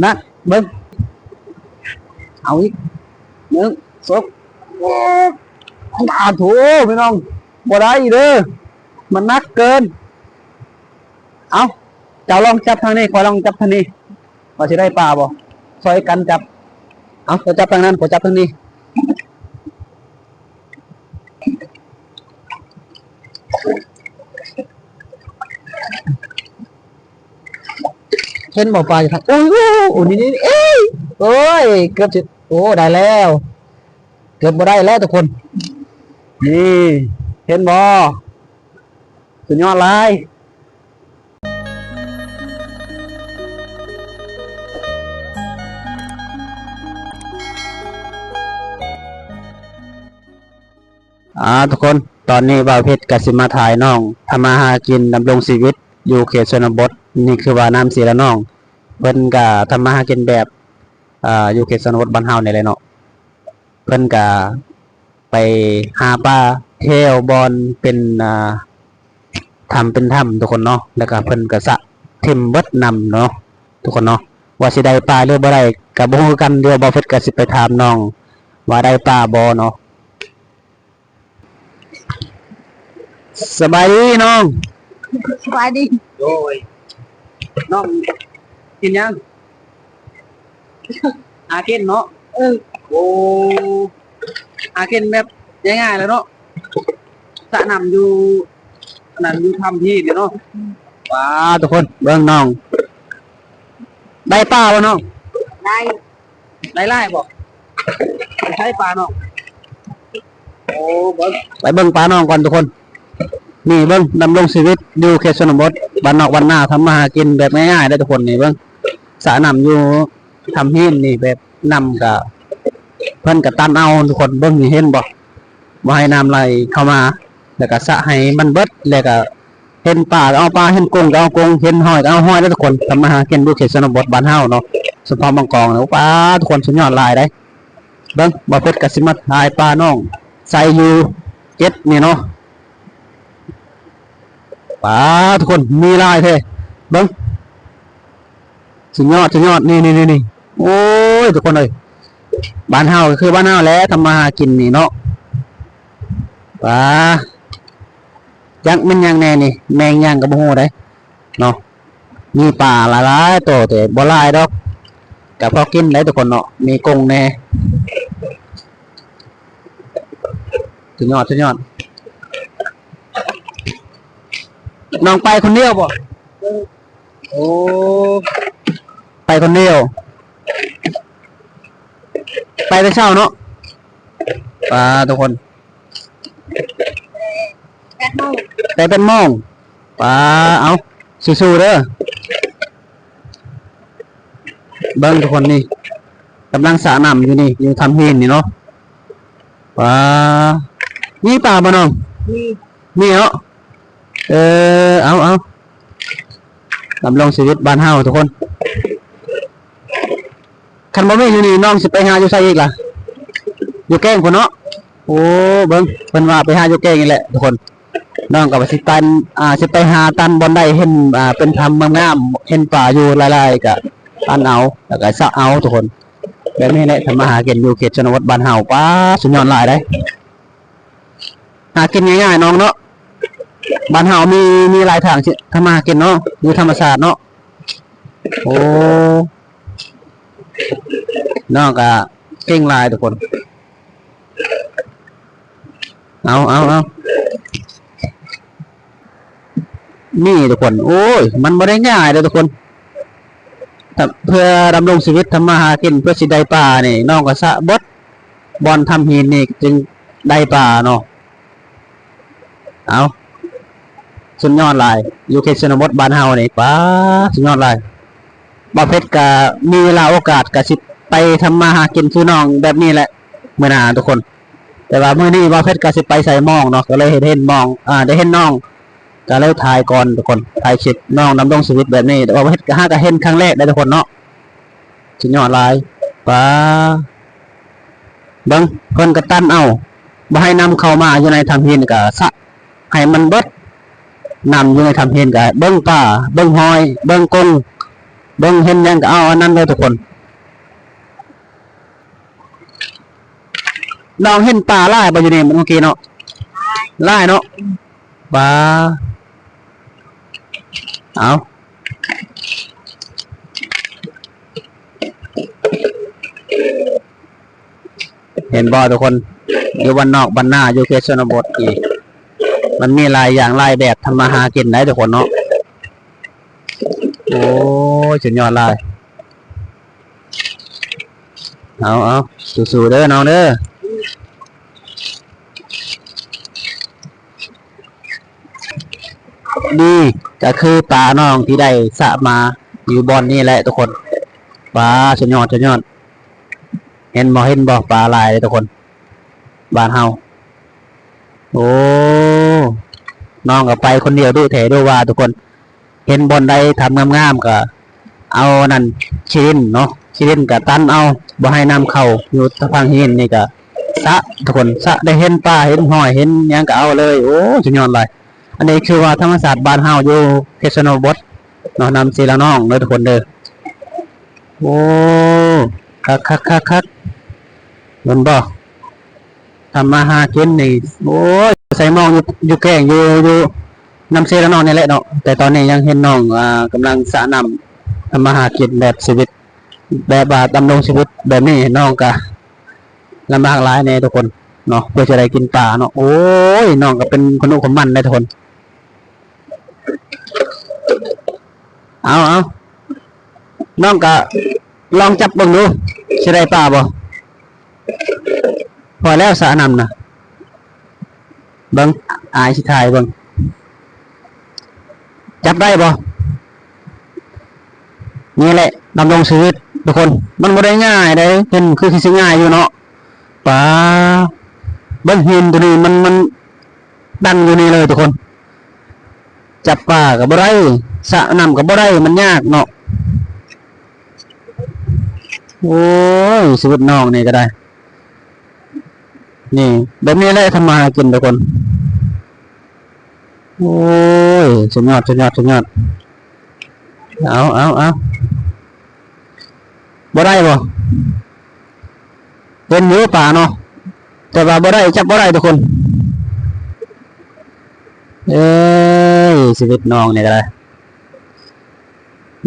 ໜັກ ເບິ່ງ ເອົາອີກ ໜຶ່ງ ສອງ ໂອ້ ອາໂຖ ພີ່ນ້ອງ ບໍ່ໄດ້ເດີ ມັນໜັກເກີນ. ເອົາ ເຈົ້າລອງຈັບທາງນີ້ ຂ້ອຍລອງຈັບທາງນີ້ ວ່າຊິໄດ້ປາບໍ່? ຊ່ອຍກັນຈັບ. ເອົາ ເຈົ້າຈັບທາງນັ້ນ ຂ້ອຍຈັບທາງນີ້. ເຫັນບໍ່ປາຢູ່ທາງ ໂອ້ຍ ໂອ້ ໂອ້ ນີ້ ນີ້ ເອີຍ ໂອ້ຍ ເກືອບຊິ ໂອ້ ໄດ້ແລ້ວ ເກືອບບໍ່ໄດ້ແລ້ວທຸກຄົນ. ນີ້ ເຫັນບໍ່? ສຸດຍອດຫຼາຍ. ອ່າ ທຸກຄົນ ຕອນນີ້ບ່າວເພັດກະຊິມາຖ່າຍນ້ອງທຳມາຫາກິນດຳລົງຊີວິດຢູ່ເຂດຊົນນະບົດ. ນີ້ຄືວ່ານາມສີລະນ້ອງ ເພິ່ນກະທຳມາຫາກິນແບບ ອ່າ ຢູ່ເຂດຊົນນະບົດບ້ານເຮົານີ້ແຫຼະເນາະ. ເພິ່ນກະໄປຫາປາແຖວບ່ອນເປັນ ອ່າ ຖ້ຳເປັນຖ້ຳທຸກຄົນເນາະ ແລ້ວກະເພິ່ນກະສະຖິ້ມເບິດນ້ຳເນາະທຸກຄົນເນາະ. ວ່າຊິໄດ້ປາຫຼືບໍ່ໄດ້ກະບໍ່ຮູ້ຄືກັນ. ດຽວບ່າວເພັດກະຊິໄປຖາມນ້ອງວ່າໄດ້ປາບໍ່ເນາະ. ສະບາຍດີນ້ອງ. ສະບາຍດີ. ໂດຍ ນ້ອງກິນຫຍັງ? ຫາກິນເນາະ. ເອີ ໂອ້ ຫາກິນແບບງ່າຍໆແຫຼະເນາະ. ສະນ້ຳຢູ່ ອັນນັ້ນ ຢູ່ຖ້ຳຫີນນີ້ເນາະ. ອືມ ວ້າ ທຸກຄົນເບິ່ງນ້ອງ ໄດ້ປາບໍ່ນ້ອງ? ໄດ້. ໄດ້ຫຼາຍບໍ່? ໄປໃສປານ້ອງ? ໂອ້ ເບິ່ງ ໄປເບິ່ງປານ້ອງກ່ອນທຸກຄົນ. ນີ້ເບິ່ງ ດຳລົງຊີວິດຢູ່ເຂດຊົນນະບົດ ບ້ານນອກບ້ານນາ ທຳມາຫາກິນແບບງ່າຍໆເດີທຸກຄົນ. ນີ້ເບິ່ງ ສະນ້ຳຢູ່ຖ້ຳຫີນນີ້ ແບບນ້ຳກະ ເພິ່ນກະຕັນເອົາທຸກຄົນ. ເບິ່ງນີ້ ເຫັນບໍ່? ບໍ່ໃຫ້ນ້ຳໄຫຼເຂົ້າມາ ແລ້ວກະສະໃຫ້ມັນເບິດ ແລ້ວກະ ເຫັນປາກະເອົາປາ ເຫັນກົງກະເອົາກົງ ເຫັນຫອຍກະເອົາຫອຍເດີທຸກຄົນ. ທຳມາຫາກິນຢູ່ເຂດຊົນນະບົດບ້ານເຮົາເນາະ ສະເພາະເມືອງກອງນະ. ປ້າ ທຸກຄົນ ສຸດຍອດຫຼາຍເດ້. ເບິ່ງ ບ່າວເພັດກະຊິມາຖ່າຍປານ້ອງໃສ່ຢູ່ເຈັດນີ້ເນາະ. ປ້າ ທຸກຄົນ ມີຫຼາຍແທ້ ເບິ່ງ ສຸດຍອດ ສຸດຍອດ. ນີ້ໆໆໆ ໂອ້ຍ ທຸກຄົນເອີຍ ບ້ານເຮົາກະຄືບ້ານເຮົາແຫຼະ ທຳມາຫາກິນນີ້ເນາະ. ປາ ຈັກແມ່ນຫຍັງແດ່ນີ້ ແມງຫຍັງກະບໍ່ຮູ້ເດ້ເນາະ. ມີປາຫຼາຍໆໂຕ ແຕ່ບໍ່ຫຼາຍດອກ ກະພໍກິນໄດ້ທຸກຄົນເນາະ. ມີກົງແດ່ ສຸດຍອດ ສຸດຍອດ. ນ້ອງໄປຄົນດຽວບໍ່? ໂອ້ ໄປຄົນດຽວ ໄປແຕ່ເຊົ້າເນາະ. ປາ ທຸກຄົນ ແປດໂມງ ໄປແປດໂມງ. ປາ ເອົາ ສູ້ໆເດີ. ເບິ່ງທຸກຄົນ ນີ້ກຳລັງສະນ້ຳຢູ່ນີ້ ຢູ່ຖ້ຳຫີນນີ້ເນາະ. ປາ ມີປາບໍ່ນ້ອງ? ມີ ມີເນາະ. ເອີ ເອົາໆ ດຳລົງຊີວິດບ້ານເຮົາທຸກຄົນ. ຄັນບໍ່ມີຢູ່ນີ້ ນ້ອງຊິໄປຫາຢູ່ໃສອີກລະ? ຢູ່ແກ້ງພຸ້ນເນາະ. ໂອ້ ເບິ່ງ ເພິ່ນວ່າໄປຫາຢູ່ແກ້ງນີ້ແຫຼະທຸກຄົນ. ນ້ອງກະວ່າຊິຕັນ ອ່າ ຊິໄປຫາຕັນບ່ອນໃດເຫັນ ອ່າ ເປັນຖ້ຳງາມໆ ເຫັນປາຢູ່ຫຼາຍໆ ກະຕັນເອົາ ແລ້ວກະສະເອົາທຸກຄົນ. ແບບນີ້ແຫຼະ ທຳມາຫາກິນຢູ່ເຂດຊົນນະບົດບ້ານເຮົາ. ປ້າ ສຸດຍອດຫຼາຍເດ້. ຫາກິນງ່າຍໆ ນ້ອງເນາະ. ບ້ານເຮົາມີ ມີຫຼາຍທາງຊິທຳມາຫາກິນເນາະ ຢູ່ທຳມະຊາດເນາະ. ໂອ້ ນ້ອງກະເກັ່ງຫຼາຍທຸກຄົນ. ເອົາ ເອົາ ເອົາ. ນີ້ທຸກຄົນ ໂອ້ຍ ມັນບໍ່ໄດ້ງ່າຍເດີທຸກຄົນ. ເພື່ອດຳລົງຊີວິດ ທຳມາຫາກິນ ເພື່ອຊິໄດ້ປານີ້ ນ້ອງກະສະເບິດບ່ອນຖ້ຳຫີນນີ້ຈຶ່ງໄດ້ປາເນາະ. ເອົາ ສຸດຍອດຫຼາຍ ຢູ່ເຂດຊົນນະບົດບ້ານເຮົານີ້ ປາ ສຸດຍອດຫຼາຍ. ບ່າວເພັດກະມີເວລາໂອກາດກະຊິໄປທຳມາຫາກິນຄືນ້ອງແບບນີ້ແຫຼະ ມື້ໜ້າທຸກຄົນ. ແຕ່ວ່າມື້ນີ້ບ່າວເພັດກະຊິໄປໃສ່ໝອງເນາະ ກະເລີຍເຫັນ ເຫັນໝອງ ອ່າ ໄດ້ເຫັນນ້ອງ ກະເລີຍຖ່າຍກ່ອນທຸກຄົນ ຖ່າຍຄລິບນ້ອງດຳລົງຊີວິດແບບນີ້. ແຕ່ວ່າເຮັດ ຫາກະເຫັນຄັ້ງແລກເດ້ທຸກຄົນເນາະ. ສຸດຍອດຫຼາຍ ປາ ເບິ່ງ ເພິ່ນກະຕັນເອົາ ບໍ່ໃຫ້ນ້ຳເຂົ້າມາຢູ່ໃນຖ້ຳຫີນ ກະສະໃຫ້ມັນເບິດ ນ້ຳຢູ່ໃນຖ້ຳຫີນ ກະເບິ່ງປາ ເບິ່ງຫອຍ ເບິ່ງກົງ ເບິ່ງເຫັນຫຍັງກໍເອົາອັນນັ້ນເດີທຸກຄົນ. ນ້ອງເຫັນປາຫຼາຍບໍ່ຢູ່ນີ້ມື້ກີ້ເນາະ? ຫຼາຍເນາະ. ປາ ເອົາ ເຫັນບໍ່ທຸກຄົນ? ຢູ່ບ້ານນອກບ້ານນາ ຢູ່ເຂດຊົນນະບົດນີ້ ມັນມີຫຼາຍຢ່າງຫຼາຍແບບທຳມາຫາກິນໄດ໋ທຸກຄົນເນາະ. ໂອ້ຍ ສຸດຍອດຫຼາຍ. ເອົາໆ ສູ້ໆເດີນ້ອງເດີ. ນີ້ກໍຄືປານ້ອງທີ່ໄດ້ສະມາຢູ່ບ່ອນນີ້ແຫຼະທຸກຄົນ. ປາ ສຸດຍອດ ສຸດຍອດ. ເຫັນບໍ່ ເຫັນບໍ່ ປາຫຼາຍເດ້ທຸກຄົນ ບ້ານເຮົາ. ໂອ້ ນ້ອງກໍໄປຄົນດຽວດຸແທ້ດຸວ່າທຸກຄົນ. ເຫັນບ່ອນໃດທຳງາມໆ ກໍເອົາອັນນັ້ນ ຂີ້ດິນເນາະ ຂີ້ດິນກໍຕັນເອົາ ບໍ່ໃຫ້ນ້ຳເຂົ້າ. ຢູ່ທາງຫີນນີ້ກໍສະທຸກຄົນ ສະ ໄດ້ເຫັນປາ ເຫັນຫອຍ ເຫັນຫຍັງກໍເອົາເລີຍ. ໂອ້ ສຸດຍອດຫຼາຍ. ອັນນີ້ຄືວ່າທຳມະຊາດບ້ານເຮົາຢູ່ເຂດຊົນນະບົດເນາະ ນຳເຊລະນອງເດີທຸກຄົນເດີ. ໂອ້ ຄັກໆໆໆ ແມ່ນບໍ່? ທຳມາຫາກິນນີ້ ໂອ້ຍ ໃສ່ມອງຢູ່ ຢູ່ແກ້ງ ຢູ່ ຢູ່ນຳເຊລະນອງນີ້ແຫຼະເນາະ. ແຕ່ຕອນນີ້ຍັງເຫັນນ້ອງ ອ່າ ກຳລັງສະນ້ຳ ທຳມາຫາກິນແບບຊີວິດ ແບບວ່າດຳລົງຊີວິດແບບນີ້ ນ້ອງກະລຳບາກຫຼາຍແດ່ທຸກຄົນເນາະ ເພື່ອຈະໄດ້ກິນປາເນາະ. ໂອ້ຍ ນ້ອງກະເປັນຄົນດຸຄົນໝັ່ນແດ່ທຸກຄົນ. ເອົາໆ ນ້ອງກະລອງຈັບເບິ່ງດູ ຊິໄດ້ປາບໍ່? ພໍແລ້ວສະນ້ຳນະ ເບິ່ງ ອ້າຍຊິຖ່າຍເບິ່ງ ຈັບໄດ້ບໍ່? ນີ້ແຫຼະ ດຳລົງຊີວິດທຸກຄົນ ມັນບໍ່ໄດ້ງ່າຍເດ້. ເຫັນຄືຊິງ່າຍຢູ່ເນາະ ປາ ເບິ່ງຫີນໂຕນີ້ ມັນ ມັນຕັ້ງຢູ່ນີ້ເລີຍທຸກຄົນ. ຈັບປາກໍບໍ່ໄດ້ ສະນ້ຳກໍບໍ່ໄດ້ ມັນຍາກເນາະ. ໂອ້ຍ ຊີວິດນ້ອງນີ້ກໍໄດ້ ນີ້ ແບບນີ້ແຫຼະທຳມາຫາກິນທຸກຄົນ. ໂອ້ຍ ສຸດຍອດ ສຸດຍອດ ສຸດຍອດ. ເອົາ ເອົາ ເອົາ ບໍ່ໄດ້ບໍ່? ເຫັນຢູ່ປາເນາະ ແຕ່ວ່າບໍ່ໄດ້ ຈັບບໍ່ໄດ້ທຸກຄົນ. ເອີຍ ຊີວິດນ້ອງນີ້ກໍໄດ້.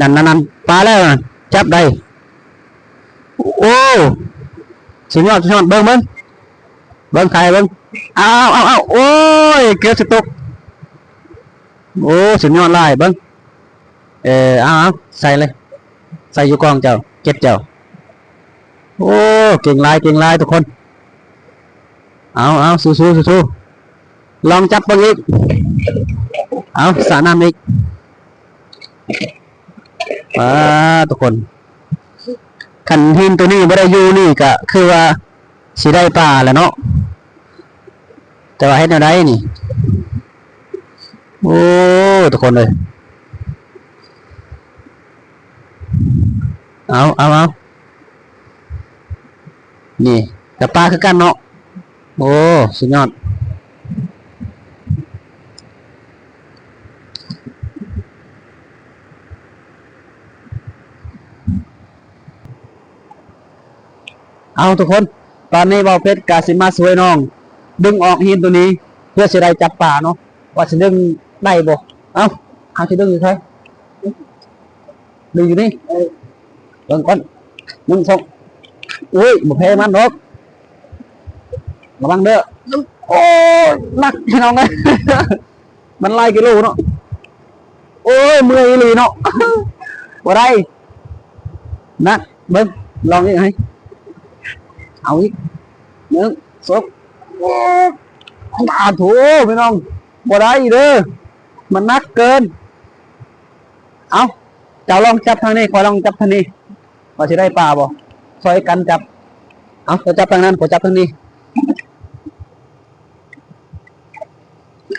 ນັ້ນໆໆ ປາແລ້ວນະ ຈັບໄດ້. ໂອ້ ສຸດຍອດ ສຸດຍອດ. ເບິ່ງ ເບິ່ງ ເບິ່ງ ຖ່າຍເບິ່ງ. ອ້າວ ອ້າວ ອ້າວ ໂອ້ຍ ເກືອບຊິຕົກ. ໂອ້ ສຸດຍອດຫຼາຍ. ເບິ່ງ ເອີ ເອົາ ເອົາ ໃສ່ເລີຍ ໃສ່ຢູ່ກ້ອງເຈົ້າ ເກັບເຈົ້າ. ໂອ້ ເກັ່ງຫຼາຍ ເກັ່ງຫຼາຍທຸກຄົນ. ເອົາ ເອົາ ສູ້ໆ ສູ້ໆ. ລອງຈັບເບິ່ງອີກ. ເອົາ ສະນ້ຳອີກ. ປາ ທຸກຄົນ ຄັນຫີນໂຕນີ້ບໍ່ໄດ້ຢູ່ນີ້ ກະຄືວ່າຊິໄດ້ປາແຫຼະເນາະ. ແຕ່ວ່າເຮັດແນວໃດນີ້? ໂອ້ ທຸກຄົນເອີຍ. ເອົາ ເອົາ ເອົາ. ນີ້ກະປາຄືກັນເນາະ. ໂອ້ ສຸດຍອດ. ເອົາທຸກຄົນ ຕອນນີ້ບ່າວເພັດກະຊິມາຊ່ວຍນ້ອງດຶງອອກຫີນໂຕນີ້ ເພື່ອຊິໄດ້ຈັບປາເນາະ ວ່າຊິດຶງໄດ້ບໍ່. ເອົາ ເຮົາຊິດຶງຢູ່ໃສ? ດຶງຢູ່ນີ້ ເອີ ເບິ່ງກ່ອນ ໜຶ່ງ ສອງ ໂອ້ຍ ບໍ່ແພ້ມັນດອກ ລະວັງເດີ. ໂອ້ຍ ໜັກພີ່ນ້ອງເອີຍ ມັນຫຼາຍກິໂລເນາະ. ໂອ້ຍ ເມື່ອຍອີ່ຫຼີເນາະ ບໍ່ໄດ້ ໜັກ. ເບິ່ງ ລອງອີກໃຫ້ ເອົາອີກ ໜຶ່ງ ສອງ ໂອ້ຍ ສາທຸ ພີ່ນ້ອງ ບໍ່ໄດ້ເດີ ມັນໜັກເກີນ. ເອົາ ເຈົ້າລອງຈັບທາງນີ້ ຂ້ອຍລອງຈັບທາງນີ້ ວ່າຊິໄດ້ປາບໍ່? ຊ່ອຍກັນຈັບ. ເອົາ ເຈົ້າຈັບທາງນັ້ນ ຂ້ອຍຈັບທາງນີ້.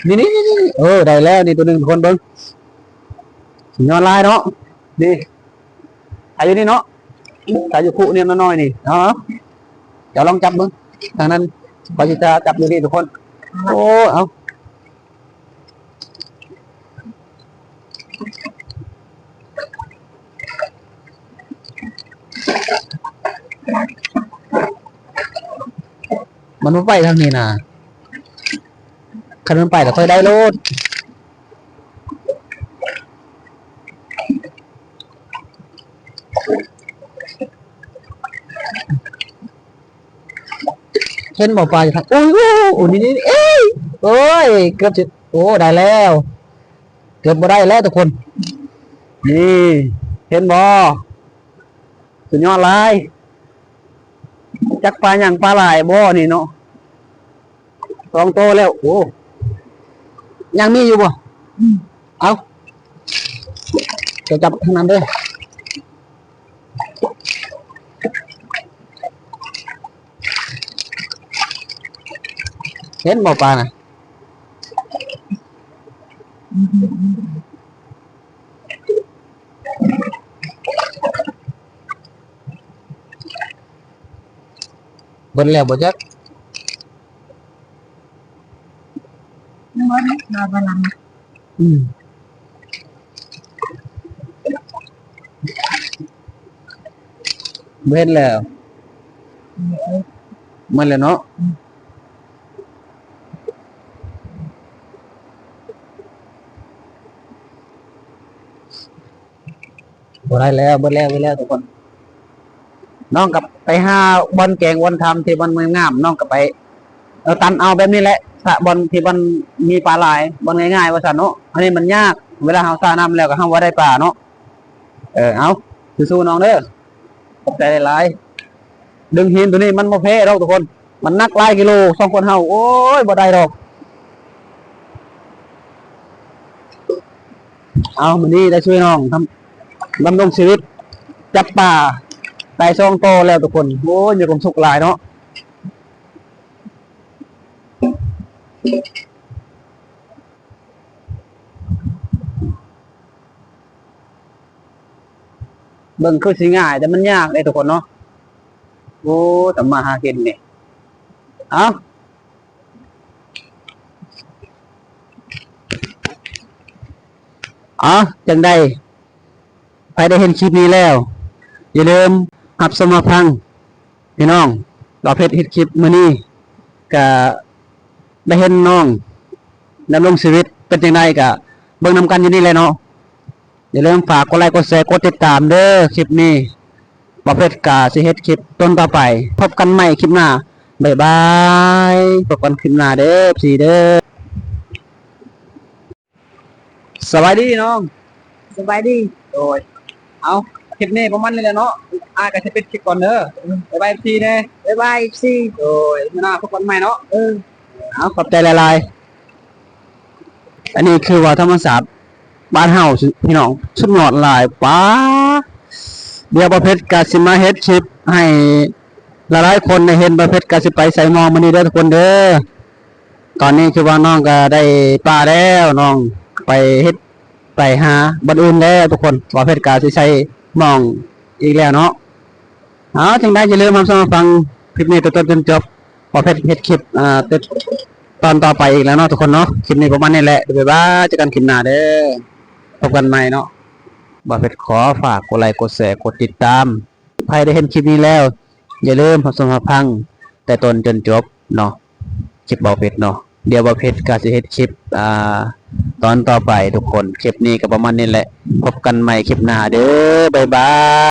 ນີ້ໆໆ ເອີ ໄດ້ແລ້ວນີ້ ໂຕໜຶ່ງ ທຸກຄົນເບິ່ງ ສຸດຍອດຫຼາຍເນາະ. ນີ້ ຖ່າຍຢູ່ນີ້ເນາະ ຖ່າຍຢູ່ຄຸນີ້ນ້ອຍໆນີ້. ເອົາ ເຈົ້າລອງຈັບເບິ່ງ ທາງນັ້ນ ຂ້ອຍຊິຈັບຢູ່ນີ້ທຸກຄົນ. ໂອ້ ເອົາ. ມັນບໍ່ໄປທາງນີ້ນະ. ຄັນມັນໄປແລ້ວຂ້ອຍໄດ້ໂລດ. ເຫັນບໍ່ປາຢູ່ທາງ ໂອ້ຍ ໂອ້ ໂອ້ ນີ້ ນີ້ ເອີຍ ໂອ້ຍ ເກືອບຊິ ໂອ້ ໄດ້ແລ້ວ ເກືອບບໍ່ໄດ້ແລ້ວທຸກຄົນ. ນີ້ ເຫັນບໍ່? ສຸດຍອດຫຼາຍ. ຈັກປາຫຍັງ ປາຫຼາຍບໍ່ນີ້ເນາະ? ສອງໂຕແລ້ວ. ໂອ້ ຍັງມີຢູ່ບໍ່? ອືມ ເອົາ ຈະຈັບທາງນັ້ນເດີ້. ເຫັນບໍ່ປານະ? ເບິດແລ້ວບໍ່ຈັກ. ຍັງບໍ່ໄດ້ ລໍໄປຫຼັງ. ອືມ ເບິດແລ້ວ. ອືມ ໝົດແລ້ວເນາະ. ອືມ ບໍ່ໄດ້ແລ້ວ ເບິດແລ້ວ ເບິດແລ້ວທຸກຄົນ. ນ້ອງກໍໄປຫາບ່ອນແກ້ງບ່ອນທຳທີ່ມັນງາມໆ ນ້ອງກໍໄປ ເອີ ຕັນເອົາແບບນີ້ແຫຼະ ຖ້າບ່ອນທີ່ມັນມີປາຫຼາຍ ບ່ອນງ່າຍໆ ວ່າຊັ້ນເນາະ. ອັນນີ້ມັນຍາກ ເວລາເຮົາສານ້ຳແລ້ວກໍເຮົາບໍ່ໄດ້ປາເນາະ. ເອີ ເອົາ ສູ້ໆ ນ້ອງເດີ ຂອບໃຈຫຼາຍໆ. ດຶງຫີນໂຕນີ້ມັນບໍ່ແພ້ດອກທຸກຄົນ ມັນໜັກຫຼາຍກິໂລ ສອງຄົນເຮົາ ໂອ້ຍ ບໍ່ໄດ້ດອກ. ເອົາ ມື້ນີ້ໄດ້ຊ່ວຍນ້ອງທຳ ດຳລົງຊີວິດ ຈັບປາໄດ້ສອງໂຕແລ້ວທຸກຄົນ. ໂອ້ຍ ມີຄວາມສຸກຫຼາຍເນາະ. ເບິ່ງຄືຊິງ່າຍ ແຕ່ມັນຍາກເດ້ທຸກຄົນເນາະ. ໂອ້ ທຳມາຫາກິນນີ້ ເອົ້າ ເອົ້າ ຈັ່ງໃດ ໃຜໄດ້ເຫັນຄລິບນີ້ແລ້ວ ຢ່າລືມຮັບຊົມຮັບຟັງ. ພີ່ນ້ອງ ບ່າວເພັດເຮັດຄລິບມື້ນີ້ ກະໄດ້ເຫັນນ້ອງດຳລົງຊີວິດເປັນຈັ່ງໃດ ກະເບິ່ງນຳກັນຢູ່ນີ້ແຫຼະເນາະ. ຢ່າລືມຝາກກົດໄລ ກົດແຊ ກົດຕິດຕາມເດີ. ຄລິບນີ້ບ່າວເພັດກະຊິເຮັດຄລິບຕົນຕໍ່ໄປ. ພົບກັນໃໝ່ຄລິບໜ້າ. ບາຍບາຍ. ພົບກັນຄລິບໜ້າເດີ ເອັຟຊີເດີ. ສະບາຍດີນ້ອງ. ສະບາຍດີ. ໂດຍ ເອົາ ຄລິບນີ້ປະມານນີ້ແຫຼະເນາະ. ອ້າຍກໍຊິປິດຄລິບກ່ອນເດີ. ບາຍບາຍ ເອັຟຊີ ແດ່. ບາຍບາຍ ເອັຟຊີ. ໂດຍ ມື້ໜ້າພົບກັນໃໝ່ເນາະ. ເອີ ເອົາ ຂອບໃຈຫຼາຍໆ. ອັນນີ້ຄືວ່າທຳມະຊາດບ້ານເຮົາ ພີ່ນ້ອງ ສຸດຍອດຫຼາຍ. ປ້າ ດຽວບ່າວເພັດກະຊິມາເຮັດຄລິບໃຫ້ຫຼາຍໆຄົນໄດ້ເຫັນ. ບ່າວເພັດກະຊິໄປໃສ່ໝ່ອງມື້ນີ້ເດີທຸກຄົນເດີ. ຕອນນີ້ຄືວ່ານ້ອງກໍໄດ້ປາແລ້ວ ນ້ອງໄປເຮັດ ໄປຫາບ່ອນອື່ນແລ້ວທຸກຄົນ. ບ່າວເພັດກໍຊິໃສ່ໝ່ອງອີກແລ້ວເນາະ. ເອົາ ຈັ່ງໃດຢ່າລືມຮັບຊົມຮັບຟັງຄລິບນີ້ແຕ່ຕົ້ນຈົນຈົບ. ບ່າວເພັດເຮັດຄລິບ ອ່າ ຕອນຕໍ່ໄປອີກແລ້ວເນາະທຸກຄົນເນາະ. ຄລິບນີ້ປະມານນີ້ແຫຼະ. ບາຍບາຍ. ເຈີກັນຄລິບໜ້າເດີ. ພົບກັນໃໝ່ເນາະ. ບ່າວເພັດຂໍຝາກກົດໄລ ກົດແຊ ກົດຕິດຕາມ. ໃຜໄດ້ເຫັນຄລິບນີ້ແລ້ວ ຢ່າລືມຮັບຊົມຮັບຟັງແຕ່ຕົ້ນຈົນຈົບເນາະ ຄລິບບ່າວເພັດເນາະ. ດຽວບ່າວເພັດກໍຊິເຮັດຄລິບ ອ່າ ຕອນຕໍ່ໄປທຸກຄົນ. ຄລິບນີ້ກໍປະມານນີ້ແຫຼະ. ພົບກັນໃໝ່ຄລິບໜ້າເດີ. ບາຍບາຍ.